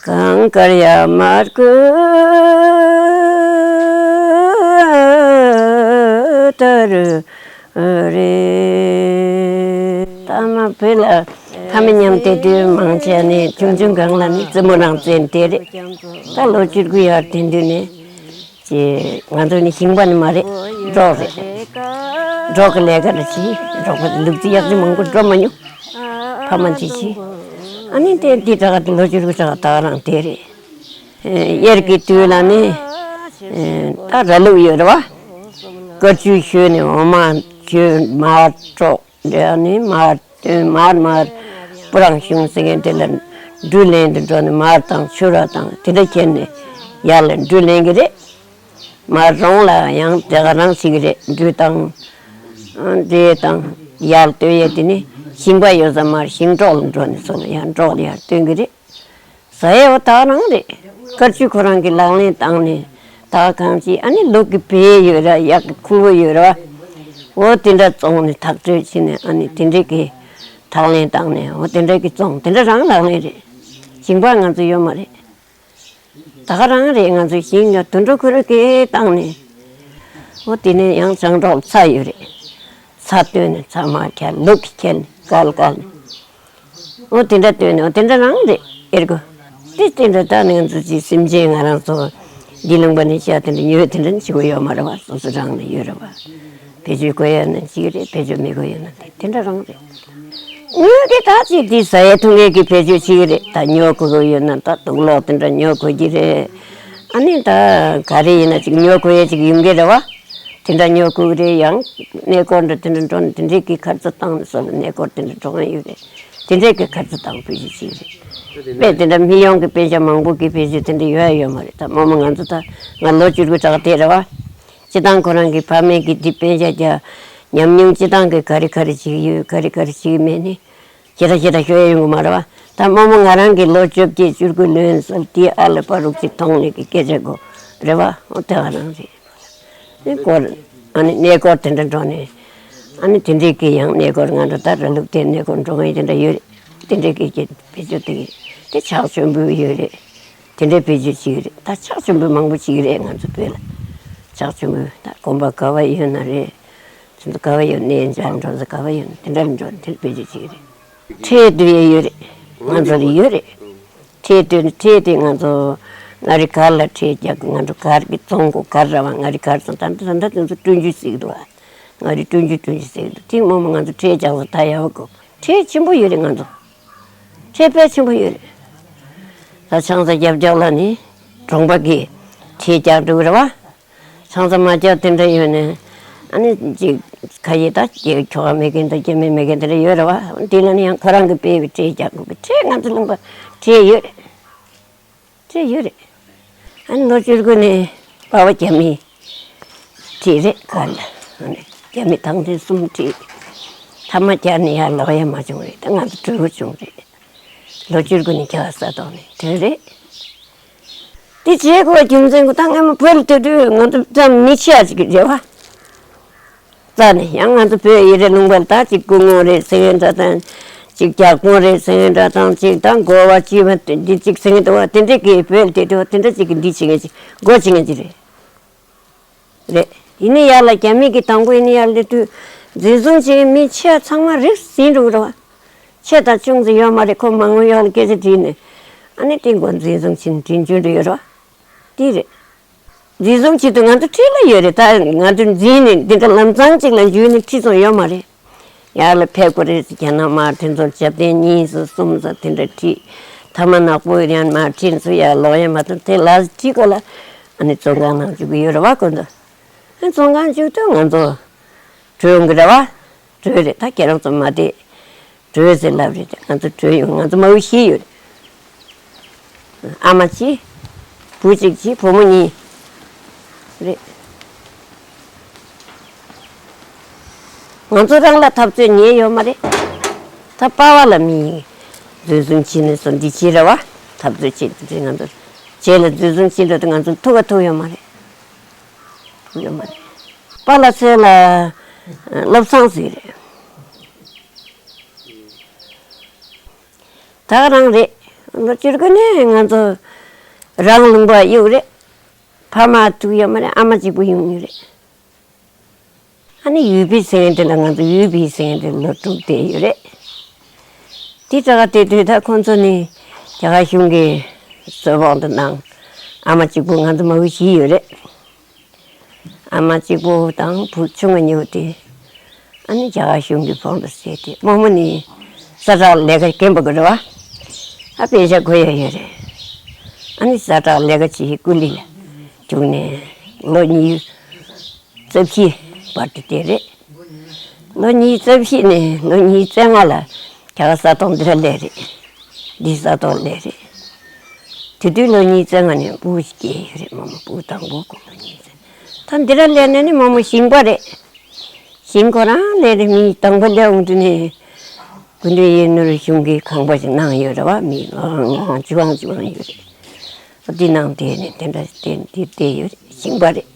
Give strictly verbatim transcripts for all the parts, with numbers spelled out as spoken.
གངས་དཀར་ཡར་མར་བསྐོར་ལྟར་རེད། ད་མ་བོད་ལ་ཕ་མ་མཉམ་དེ་དུས་མང་ཆེ་ནས་ཆུང་ཆུང་སྒང་ལ་ནི་བཙུན་མོ་རང་བཙན་དེ་རེད། ད་ལོ་བཅུ་དགུ་ཡར་དེ་དུས་ནས་ཀྱི་ང་ཚོ་ནི་ཞིང་པ་ནི་མ་རེད། འབྲོག་རེད། འབྲོག་གི་ལས་ཀ་རེད་བྱས། འབྲོག་པ་ལུག་རྫི་གཡག་རྫི་མང་པོ་འགྲོ་མ་མྱོང་། ཕ་མ་འདི་བྱས། ཨ་ནི་དེ་འདི་དྲག་ག་དེ་ལོ་བཅུ་དགུ་དྲག་ད་ག་རང་དེ་རེད། ཨེ་དབྱར་གྱི་དུས་ལ་ནི་ཨེ་ད་ར་ལུག་ཡོད་རེད་བ། དཀར་ཆུ་ཞོན་ནས་འོ་མ་ཞོན་མར་སྲོག་འདི་ནི་མར་སྟོན་མར་མར་སྤུ་རང་གཞུང་ཟེར་མཁན་དེ་ལ་འབྲུ་ལེན་དུ་འགྲོ་ནས་མར་དང་ཕྱུར་ར་དང་དེ་འདྲ་ཁྱེར་ནས་ཡར་ལ་འབྲུ་ལེན་གི་རེད། མར་རོང་ལ་ཡང་དེ་ག་རང་ཞིག་རེད། འབྲུ་དང་འབྲས་དང་ཡར་སྟོན་ཡས་དེ་ནི་ཞིང་པ་ཡོད་ས་མར་ཞིང་འབྲོག་ལ་འགྲོ་ནས་སོང་ལ་ཡང་འབྲོག་ལ་ཡར་སྟོན་གི་རེད། ཟ་ཡས་འོ་ད་རང་རེད། དཀར་ཆུ་ཁོ་རང་གི་ལག་ལེན་བཏང་ནས་ད་གང་ཅི་ཨ་ནི་ལུག་གི་བལ་ཡོད་ར་གཡག་གི་ཁུར་བོ་ཡོད་ར། འོ་དེ་འདྲ་བཙོང་ནས་ཐག་གཅོད་བྱས་ནས་ཨ་ནི་དེ་འདྲས་ཀྱི་ཐག་ལེན་བཏང་ནས་འོ་དེ་འདྲས་ཀྱི་བཙོང་དེ་འདྲ་རང་ལག་ལེན་རེད། ཞིང་པ་ང་ཚོ་ཡོད་མ་རེད། ད་ག་རང་རེད། ང་ཚོ་ཞིང་ལ་དུད་འགྲོ་ཁུ་རུ་སྐད་བཏང་ནས་འོ་དེ་ནས་ཡང་བྱང་འབྲོག་ཚྭ་ཡོད་རེད། ཚྭ་བཏོན་ནས་ཚྭ་མར་ཁྱེར་ལུག་གིས་ཁྱེར་ནས་བཀལ་བཀལ་ནས། འོ་དེ་འདྲ་བཏོན་ནས་འོ་དེ་འདྲ་རང་རེད་ཨེར་གོ། དེ་དེ་འདྲ་ད་ནི་ང་ཚོ་ཅིག་སེམས་ཅན་ང་རང་ཚོ་འདི་ལུང་པ་ནས་བཤད་དེ་འདྲ་ཉོས་དེ་འདྲ་ནི་བྱེད་དགོས་ཡོད་མ་རེད་བ། སོ་སོ་རང་ལ་ཡོད་རེད་བ། བེད་སྤྱོད་དགོས་ཡོད་ན་གཅིག་རེད། བེད་སྤྱོད་མི་དགོས་ཡོད་ན་དེ་དེ་འདྲ་རང་རེད། ཉོས་དེ་ད་ཅིག་དེ་ཟ་ཡས་འཐུང་ཡས་ཀྱི་བེད་སྤྱོད་བྱེད་ཀྱི་རེད། ད་ཉོ་དགོས་ཀྱི་ཡོད་ན་ད་དུག་ལོག་དེ་འདྲ་ཉོ་དགོས་ཀྱི་རེད། ཨ་ནི་ད་ག་རེ་ཡིན་ན་ཅིག་ཉོ་དགོས་ཡས་ཅིག་ཡོང་གི་རེད་བ། དེ་འདྲ་ཉོ་དགོས་ཀྱི་རེད། ཡང་གནས་སྐོར་འདྲ་དེ་འདྲ་འགྲོ་ན་དེ་འདྲས་ཀྱི་ཁར་ཚ་བཏང་ནས་སོ་ལ་གནས་སྐོར་དེ་འདྲ་འགྲོ་མཁན་ཡོད་རེད། དེ་འདྲས་ཀྱི་ཁར་ཚ་བཏང་བེད་སྤྱོད་བྱེད་ཀྱི་རེད། དཔེ་དེ་འདྲ་མི་ཡོང་གི་དཔེ་ཆ་མང་པོ་གི་བེད་སྤྱོད་དེ་འདྲ་ཡོད་ཡ་ཡོད་མ་རེད། ད་རྨོ་མོ་ང་ཚོ་ད་ང་ལོ་བཅུ་དགུ་གྲགས་དེ་རེད་བ། སྤྱི་བཏང་ཁོ་རང་གི་ཕ་མེས་ཀྱི་འདི་དཔེ་ཆ་རྒྱ་ཉམས་མྱོང་སྤྱི་བཏང་གི་ག་རེ་ག་རེ་བྱེད་ཀྱི་ཡོད་ག་རེ་ག་རེ་བྱེད་ཀྱི་མེད་ནི། ཞེ་དྲག་ཞེ་དྲག་ཤོད་ཡ་ཡོང་གི་མ་རེད་བ། ད་རྨོ་མོ་ང་རང་གི་ལོ་བཅོ་བརྒྱད་བཅུ་དགུ་ལོན་སོང་དེའི་ཨ་ལ་པ་རུག་ཅིག་མཐོང་ནས་ཀྱི་སྐད་ཆ་གོ་རེད་བ། འོ་དེ་ག་རང་རེད། ཨ་ནི་སྐོར་ཨ་ནི་གནས་སྐོར་དེ་འདྲ་འགྲོ་ནས་ཨ་ནི་དེ་འདྲའི་གི་ཡང་གནས་སྐོར་ང་འགྲོ་ད་ར་ལུག་དེ་གནས་སྐོར་འགྲོ་མཁན་དེ་འདྲ་ཡོད་རེད། དེ་འདྲའི་གི་ཀྱི་བེད་སྤྱོད་དེ་གི་དེ་ཕྱག་མཆོད་འབུལ་ཡོད་རེད། དེ་འདྲའི་བེད་སྤྱོད་བྱེད་ཀྱི་རེད། ད་ཕྱག་མཆོད་འབུལ་མང་པོ་བྱེད་ཀྱི་རེད་ང་ཚོ་བོད་ལ། ཕྱག་མཆོད་འབུལ་ད་དགོན་པ་ག་བ་ཡོད་ན་རེད། ཁྱེད་ཚོ་ག་བ་ཡོད་གནས་མཇལ་འགྲོ་ས་ག་བ་ཡོད་ན་དེ་འདྲ་ལ་འགྲོ་དེ་འདྲ་བེད་སྤྱོད་བྱེད་ཀྱི་རེད། ཁྲལ་བསྡུ་ཡས་ཡོད་རེད། ང་ཚོ་ལ་ཡོད་རེད། ཁྲལ་བསྡུ་ནས་ཁྲལ་དེ་ང་ཚོ་ང་རི་གར་ལ་ཁྲལ་རྒྱག་གི་ང་ཚོ་གར་གི་བཙོང་གོ་གར་ར་བ་ང་རི་གར་ཚོ་ད་ད་ད་དེ་ཚོ་སྤྲོད་རྒྱུ་ཟེར་གི་འདུག་ཨ། ང་རི་སྤྲོད་རྒྱུ་སྤྲོད་རྒྱུ་ཟེར་གི་འདུག་དེ་སྔོན་མ་ང་ཚོ་ཁྲལ་རྒྱག་ས་ད་ཡག་པོ་གོ། ཁྲལ་ཆེན་པོ་ཡོད་རེད་ང་ཚོ། ཁྲལ་དཔེ་ཆེན་པོ་ཡོད་རེད། ད་ཆང་ས་རྒྱབ་རྒྱབ་ལ་ནི་གྲོང་པ་གི་ཁྲལ་རྒྱག་འགྲོ་གི་རེད་བ། ཆང་ས་མ་རྒྱག་དེ་འདྲ་ཡོད་ནས་ཨ་ནི་ཅིག་ཁ་ཡི་ད་ཅིག་ཁྱོ་ག་མེད་མཁན་དང་སྐྱེ་དམན་མེད་མཁན་དེ་འདྲ་ཡོད་རེད་བ། དེ་ལ་ནི་ཡང་ཁོ་རང་གི་སྤེལ་བའི་ཁྲལ་རྒྱག་དགོས་པའི་ཁྲལ་ང་ཚོ་ལུང་པ་ཁྲལ་ཡོད་རེད། ཁྲལ་ཡོད་རེད། ཨ་ནི་ལོ་བཅུ་དགུ་ནས་པ་བ་རྒྱ་མི་ཁྲིད་རེད་ག་ལ། ཨ་ནི་རྒྱ་མི་ཐང་ཆེན་གསུམ་ཁྲིད། ཐ་མ་རྒྱ་ནི་ཡར་ལོག་ཡ་མ་བྱུང་རེད། ད་ང་ཚོ་གྲོས་པོ་བྱུང་རེད། ལོ་བཅུ་དགུ་ནས་རྒྱ་ས་ཐོག་ནས་གྲོས་རེད། དེ་བྱེད་དགོས་རྒྱུ་མཚན་གོ་ད་སྔ་མོ་བོད་ལ་དེ་དུས་ང་ཚོ་ཙམ་མི་ཆེ་ཅིག་རེད་བ། རྩ་ནས་ཡང་ང་ཚོ་བོད་ཡི་རེ་ལུང་པ་ལ་ད་ཅིག་སྐུ་ངོ་རེད་ཟེར་མཁན་འདྲ་དང་། ཅིག་རྒྱ་དཔོན་རེད་ཟེར་མཁན་འདྲ་དང་ཅིག་ད་འགོ་བ་སྤྱི་བ་འདི་ཅིག་ཟེར་མཁན་འདུག་བ། དེ་འདྲས་ཀྱི་བོད་དེ་དུས་དེ་འདྲ་ཅིག་གི་འདི་བྱེད་མཁན་ཅིག་འགོ་བྱེད་མཁན་ཅིག་རེད། རེད། ཡིན་ནའི་ཡར་ལ་རྒྱ་མི་གི་དང་པོ་ཡིན་ནའི་ཡར་སླེབས་དུས་འཛིན་བཟུང་བྱེད་མཁན་མི་ཆེ་ཚང་མ་རིགས་ཟིན་འགྲོ་གི་རེད་བ། ཆེ་དང་ཆུང་ཟེར་ཡོད་མ་རེད། ཁོ་མང་པོ་ཡོད་ལ་སྐད་ཆ་དྲིས་ནས་ཨ་ནི་དེ་འགོ་འཛིན་བཟུང་བྱེད་ནས་དྲིན་བརྗོད་འགྲོ་ཡོད་རེད་བ། དེ་རེད། འཛིན་བཟུང་བྱེད་དུས་ང་ཚོ་ཁྲིད་ལ་ཡོད་རེད། ད་ང་ཚོ་འཛིན་ནས་འདི་འདྲ་ལམ་སང་གཅིག་ལ་འཇུས་ནས་ཁྲིད་སོང་ཡོད་མ་རེད། ཡར་ལ་ཕེབས་དགོས་རེད་ཟེར་རྒྱ་ནག་དམག་དེ་ཚོར་ཞབས་བརྟན་གཉིས་སུ་གསུམ་སུ་དེ་འདྲ་ཁྲིད། ཐ་མ་ནག་པོ་ཡང་དམག་ཁྲིད་ཚུར་ཡར་ལོག་ཡ་མ་ཐུབ་དེ་ལ་ཁྲིད་དགོས་ལ་ཨ་ནི་བཙོན་ཁང་ནང་འཇུག་གི་ཡོད་རེད་བ། ཁོ་ཚོ་ཨ་བཙོན་ཁང་འཇུག་དུས་ང་ཚོ་བྲོས་ཡོང་གི་རེད་བ། བྲོས་རེད། ད་ཁྱེད་རང་ཚོ་མ་བསྡད། བྲོས་ཟེར་ལབ་རེད། ང་ཚོ་བྲོས་ཡོང་། ང་ཚོ་མ་བུ་བཞི་ཡོད་རེད། ཨ་མ་གཅིག་བུ་གཅིག་གཅིག་བུ་མོ་གཉིས་རེད། ང་ཚོ་རང་ལ་འཐབ་རྩོད་ཉེན་ཡོད་མ་རེད། ད་པ་བ་ལ་མི་འཛིན་བཟུང་བྱས་ནས་སོ་འདི་བྱས་རེད་བ། འཐབ་རྩོད་བྱས་དུས་ང་ཚོ་རྗེས་ལ་འཛིན་བཟུང་བྱས་འགྲོ་དུས་ང་ཚོ་ཐུག་ག་ཐུག་ཡོད་མ་རེད། ཡོད་མ་རེད། པཱ་ལགས་ཚོ་ལ་བློ་བཟང་ཟེར་རེད། ད་ག་རང་རེད། ལོ་བཅུ་དགུ་ནས་ང་ཚོ་རང་ལུང་པ་གཡུགས་རེད། ཕ་མ་ཐུག་ཡོད་མ་རེད། ཨ་མ་གཅིག་པུ་ཡོང་ཡོད་རེད། ཨ་ནི་ཡུལ་པའི་སེང་གེ་དེ་ལ་ང་ཚོ་ཡུལ་པའི་སེང་གེ་དེ་ལོ་དྲུག་བསྡད་ཡོད་རེད། དེ་དྲག་དེ་དུས་ད་ཁོང་ཚོ་ནི་རྒྱ་གར་གཞུང་གི་གསོལ་ཕོགས་འདི་གནང་། ཨ་མ་གཅིག་པུ་ང་ཚོ་མ་བུ་བཞི་ཡོད་རེད། ཨ་མ་གཅིག་པོ་དང་བུ་ཆུང་ང་གཉིས་པོ་དེ། ཨ་ནི་རྒྱ་གར་གཞུང་གི་ཕོགས་འདི་བསྡད་དེ་རྨོ་མོ་ནི་ས་ཁྲ་ལས་ཀ་རྒན་པ་གི་རེད་བ། ཨ་དཔེ་ཆ་གོ་ཡ་ཡོད་རེད། ཨ་ནི་ས་ཁྲ་ལས་ཀ་བྱེད་ཀུ་ལི་ལ་བཅུག་ནས་ལོ་ཉི་ཤུ་རྩ་བཞི་བར་དུ་བསྡད་རེད། ལོ་ཉི་ཤུ་རྩ་བཞི་ནས་ལོ་ཉི་ཤུ་རྩ་ལྔ་ལ་རྒྱ་གར་ས་ཐོག་འདི་ལ་སླེབས་རེད། འདི་ས་ཐོག་སླེབས་རེད། དེ་དུས་ལོ་ཉི་ཤུ་རྩ་ལྔ་ནས་སྤུ་གུ་ཞིག་སྐྱེས་ཡོད་རེད། རྨོ་མོ་སྤུ་གུ་དང་པོ་ཁོ་ལོ་ཉི་ཤུ་རྩ། ད་འདི་ལ་སླེབས་ནས་ནི་རྨོ་མོ་ཞིང་པ་རེད། ཞིང་ཁོ་རང་ལས་རེད། མི་དང་པོ་སླེབས་འོང་དུས་ནས་སྐུ་མདུན་ཡིད་ནོར་གཞུང་གི་ཁང་པ་ཞིག་གནང་ཡོད་རེད་བ། མི་ལོ་ལྔ་བཅུ་ལྔ་བཅུ་ལྔ་ཡོད་རེད། འདི་ནང་བསྡད་ནས་དེ་འདྲ་བསྡད་བསྡད་ཡོད་རེད། ཞིང་པ་རེད།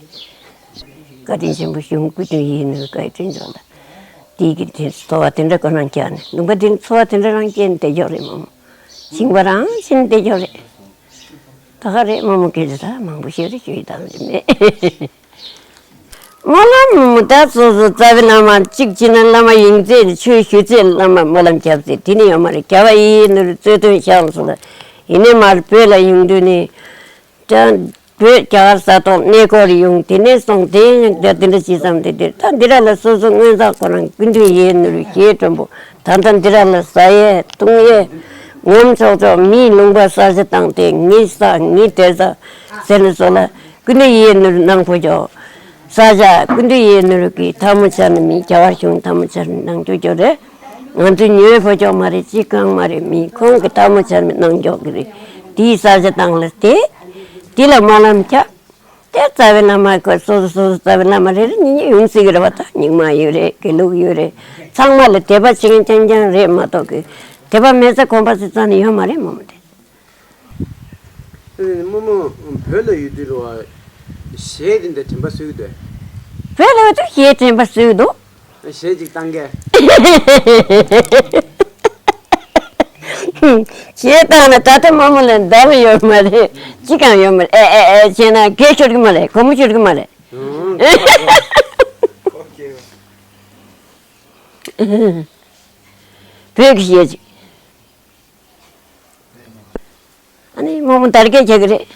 བཀའ་དྲིན་ཆེན་པོ་གཞུང་སྐུ་མདུན་ཡིད་ནོར་བཀའ་དྲིན་ཆེན་ལ། དེའི་གི་དེ་འཚོ་བ་དེ་འདྲ་ཁོ་རང་བསྐྱལ་ནས་ལུང་པ་དེ་འཚོ་བ་དེ་འདྲ་རང་བསྐྱལ་ནས་བསྡད་ཡོད་རེད། རྨོ་མོ་ཞིང་པ་རང་བྱས་ནས་བསྡད་ཡོད་རེད། ད་ག་རེད། རྨོ་མོ་སྐད་ཆ་ད་མང་པོ་བཤད་རེད། ཞུ་ཡི་དང་རེད་མེད། སྨོན་ལམ་མོ་ད་སོ་སོ་རྩ་བའི་བླ་མ་གཅིག་བྱས་ན་བླ་མ་ཡིན་ཚེ་ཆོས་ཞུ་ཚེ་བླ་མ་སྨོན་ལམ་རྒྱབ་ཚེ་དེ་ནི་ཡོད་མ་རེད། རྒྱལ་བ་ཡིད་ནོར་རྩོད་དོན་ཤག་སོ་ལ་ཡིན་ནི་མ་རེད། བོད་ལ་ཡོང་དུས་ནི་ཀྱང་བོད་རྒྱ་གར་ས་ཐོག་གནས་སྐོར་ཡོང་དེ་ནས་སོང་དེ་ཡང་དེ་འདྲ་བྱས་ཙམ་དེ་དེ་ད་འདི་ར་ལ་སོ་སོ་སྔོན་བསགས་ཁོ་རང་སྐུ་མདུན་ཡིད་ནོར་གཞས་དྲོན་པོ། ད་ལྟ་འདི་ར་ལ་ཟ་ཡས་བཏུང་ཡས་ངོམ་ཆོག་ཆོག་མིའི་ལུང་པ་ས་གཞི་བཏང་སྟེ་ངའི་ས་ངའི་གཏེར་ས་ཟེར་ནས་སོ་ལ་སྐུ་མདུན་ཡིད་ནོར་གནང་ཕོད་ཀྱོག་ས་ཆ་སྐུ་མདུན་ཡིད་ནོར་གྱི་ཐལ་མོ་སྦྱར་ནས་མི་རྒྱ་གར་གཞུང་ཐལ་མོ་སྦྱར་ནས་གནང་ཀྱོག་ཀྱོག་རེད། ང་ཚོ་ཉོས་ཕོད་ཀྱོག་མ་རེད། ཅི་གང་མ་རེད། མི་ཁོང་གི་ཐལ་མོ་སྦྱར་ནས་གནང་ཀྱོག་གི་རེད། དེའི་ས་ཆ་བཏང་ལ་དེ་དེ་ལ་སྨོན་ལམ་རྒྱབ། དེ་རྩ་བའི་བླ་མ་ཁོ་སོ་སོ་སོ་སོ་རྩ་བའི་བླ་མ་རེ་རེ་གཉིས་གཉིས་ཡོང་སྲིད་ཀྱི་རེད་བ། ད་རྙིང་མ་ཡོད་རེད། དགེ་ལུགས་ཡོད་རེད། ཚང་མ་ལ་དད་པ་བྱེད་མཁན་རྐྱང་རྐྱང་རེད་མ་གཏོགས་ཀྱི་དད་པ་མེད་ས་གོམ་པ་སེ་རྩ་ནས་ཡོད་མ་རེད། རྨོ་མོ་དེ། རྨོ་མོ་བོད་ལ་ཡོད་དུས་རུ་གཞས་དེ་འདྲ་དྲན་པ་གསོས་ཀྱི་འདུག་བོད་ལ་ཡོད་དུས་གཞས་དྲན་པ་གསོས་ཀྱི་འདུག་གཞས་ཅིག་བཏང་གས། གཞས་བཏང་ན་ད་ལྟ་རྨོ་མོ་ལ་འདར་ཡོད་མ་རེད། ཅི་གང་ཡོད་མ་རེད། ཨེ་ཨེ་ཨེ་བྱས་ན་སྐད་ཤོར་གི་མ་རེད། སྒོར་མོ་ཤོར་གི་མ་རེད། ཨང་། བོད་ཀྱི་གཞས་ཅིག་ཨ་ནི་རྨོ་མོ་དར་རྒྱས་རྒྱག་གི་རེད།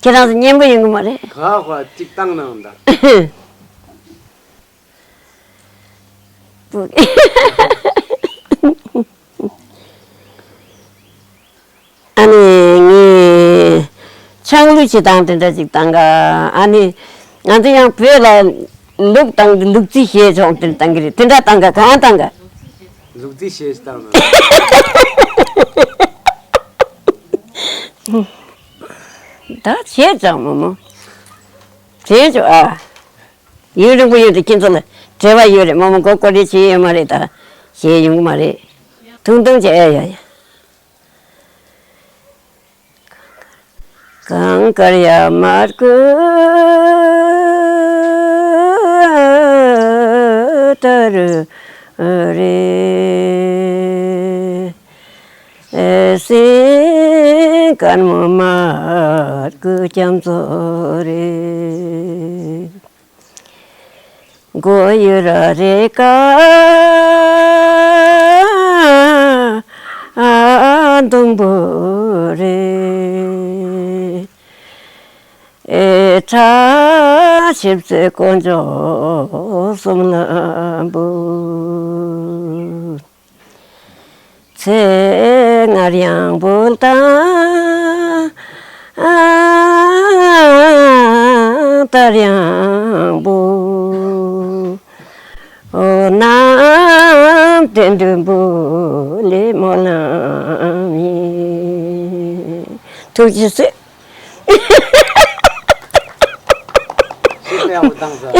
ཁྱེད་རང་ཚོ་སྙན་པོ་ཡོང་གི་མ་རེད། ག་ག་གཅིག་བཏང་གནང་ད། ཨ་ནི་ངས་ཆང་ལུད་བྱེད་སྟངས་དེ་འདྲ་ཅིག་བཏང་ག་ཨ་ནི་ང་ཚོ་ཡང་བོད་ལ་ལུག་བཏང་གི་ལུག་རྫི་བྱས་ཆོག་དེ་བཏང་གི་རེད། དེ་འདྲ་བཏང་ག་གང་བཏང་ག་ལུག་རྫི་བྱས་བཏང་ན། ད་བྱས་ཙང་རྨོ་མོ། བྱས་ཆོག་ཨ། ཡུན་རིང་པོ་ཡོད་དུས་ཁྱེད་ཚོ་ལ་བྲེལ་བ་ཡོད་རེད། རྨོ་མོ་མགོ་སྐོར་རེ་བྱེད་ཡོད་མ་རེད། ད་བྱེད་ཡོང་གི་མ་རེད། ཐུང་ཐུང་བྱེད་ཨེ་ཡ་ཡ། གངས་དཀར་ཡ་མར་ཁུ་ཏ་རུ་རེད། ཨེ་སེང་དཀར་མོ་མར་ཁུ་རྒྱ་མཚོ་རེད། མགོ་ཡུ་ར་རེ་ཀ་ཟླུམ་པོ་རེད། ཨེ་ཁྲ་ཆིབས་ཚེ་དཀོན་མཆོག་གསུམ་ལ་འབུལ། ཚེ་སྔར་ཡང་འབུལ་དང་ད་ཡང་འབུལ། ཨོ་ནམ་དུས་འདུན་འབུལ་ལེ་སྨོན་ལམ་ཡིན། ཐུགས་རྗེ་ཆེ། གཞས་དཔེ་ཡག་པོ་བཏང་ས།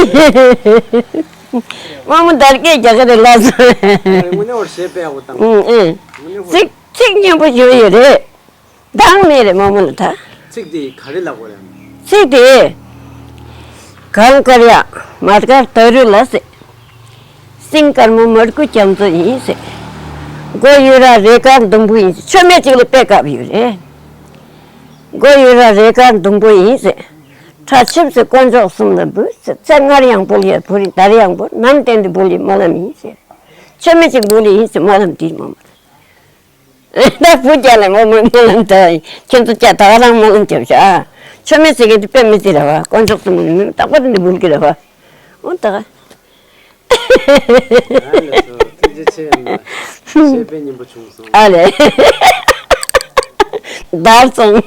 རྨོ་མོ་དར་རྒྱས་རྒྱག་གི་རེད་ལགས་སོ། དངོས་གནས་འོར་གཞས་དཔེ་ཡག་པོ་བཏང་། ཨུང་ཨེ། དངོས་གནས་འོར། ཚིག་ཚིག་སྙན་པོ་ཞུ་ཡོད་རེད། འདང་མེད་རེད་རྨོ་མོ་ལ་ད། ཚིག་དེ་ག་རེ་ལབ་དགོས་རེད། ཚིག་དེ། གངས་དཀར་ཡ་མར་དཀར་ད་རུ་ལ་ཟེར། སེང་དཀར་མོ་མར་ཁུ་རྒྱ་མཚོ་ཡིན་ཟེར། མགོ་ཡོད་ར་རས་དཀར་ཟླུམ་པོ་ཡིན། མཆོད་མེ་གཅིག་ལ་དཔེ་བཀབ་ཡོད་རེད། མགོ་ཡོད་ར་རས་དཀར་ཟླུམ་པོ་ཡིན་ཟེར། ཁྲ་ཆིབས་སུ་དཀོན་མཆོག་གསུམ་ལ་འབུལ་ཟེར། ཚེ་སྔར་ཡང་འབུལ་ཡ་བུ་རིང་། ད་རེས་ཡང་འབུལ། ནམ་བསྟན་དུ་འབུལ་ཡི་སྨོན་ལམ་ཡིན་ཟེར། མཆོད་མེ་གཅིག་འབུལ་ཡི་ཡིན་ཟེར། སྨོན་ལམ་དེའི་མོ་མ། ད་བུ་རྒྱ་ལ་མོ་མོ་སྨོན་ལམ་ད་ཁྱེད་ཚོ་ཀྱ་ད་ག་རང་སྨོན་ལམ་རྒྱབ་ཤག་མཆོད་མེ་ཟེར་མཁན་དེ་དཔེ་མི་སྲིད་ར་བ། དཀོན་མཆོག་གསུམ་ལ་མི་རྟག་པར་འདི་འབུལ་གི་ར་བ། འོ་ད་ག་ཨ་ལས་སོ། ཐུགས་རྗེ་ཆེ་ཡིན་ལ། བཤད་པའི་སྙིང་པོ་བྱུང་སོང་། ཨ་ལས། བདག་སོང་།